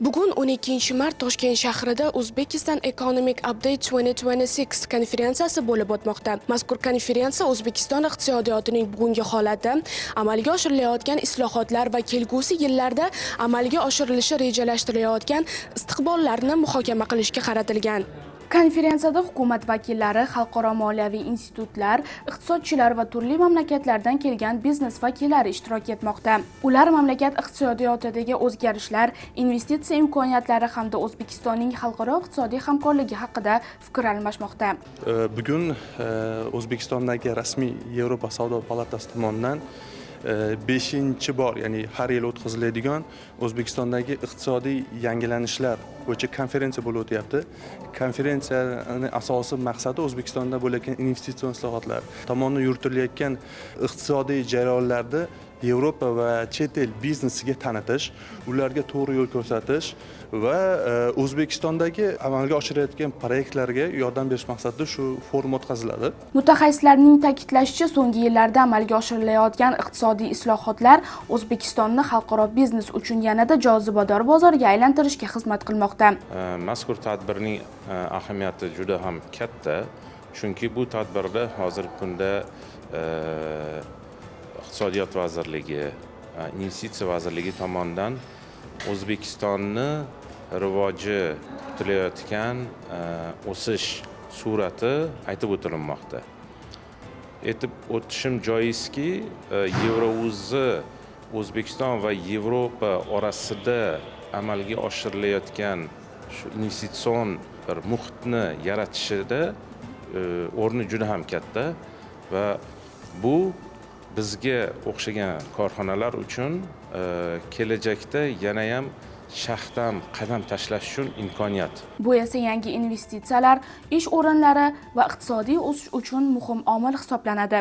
Bugun, 12 mart, Toshkent shahrida Uzbekistan Economic Update 2026 konferensiyasi bo'lib o'tmoqda. Mazkur konferensiya O'zbekiston iqtisodiyotining bugungi holati, amalga oshirilayotgan islohotlar va kelgusi yillarda amalga oshirilishi rejalashtirilayotgan istiqbollarni muhokama qilishga qaratilgan. Konferensiyada hukumat vakillari, xalqaro moliyaviy institutlar, iqtisodchilar va turli mamlakatlardan kelgan biznes vakillari ishtirok etmoqda. Ular mamlakat iqtisodiyotidagi o'zgarishlar, investitsiya imkoniyatlari hamda O'zbekistonning xalqaro iqtisodiy hamkorligi haqida fikr almashmoqda. Bugun O'zbekistondagi rasmiy Yevropa savdo palatasi tomonidan beshinchi bor, ya'ni har yili o'tkaziladigan O'zbekistondagi iqtisodiy yangilanishlar bo'yicha konferensiya bo'lib o'tyapti. Konferensiyani asosiy maqsadi O'zbekistonda bo'layotgan investitsion islohotlar tomonidan yuritilayotgan iqtisodiy jarayonlarni Yevropa va chet el biznesiga tanitish, ularga to'g'ri yo'l ko'rsatish va O'zbekistondagi amalga oshirayotgan proyektlarga yordam berish maqsadida shu forum o'tkaziladi. Mutaxassislarning ta'kidlashicha, so'nggi yillarda amalga oshirilayotgan iqtisodiy islohotlar O'zbekistonni xalqaro biznes uchun yanada jozibador bozorga aylantirishga xizmat qilmoqda. Mazkur tadbirning ahamiyati juda ham katta, chunki bu tadbirda hozirgi kunda Iqtisodiyot vazirligi, Investitsiya vazirligi tomonidan O'zbekistonni rivoji kutilayotgan o'sish sur'ati aytib o'tilmoqda. Aytib o'tishim joizki, Yevrouzni O'zbekiston va Yevropa orasida amalga oshirilayotgan shu investitsion bir muhitni yaratishida o'rni juda ham katta va bu bizga o'xshagan korxonalar uchun kelajakda yanayam shahdam qadam tashlash uchun imkoniyat. Bu esa yangi investitsiyalar, ish o'rinlari va iqtisodiy o'sish uchun muhim omil hisoblanadi.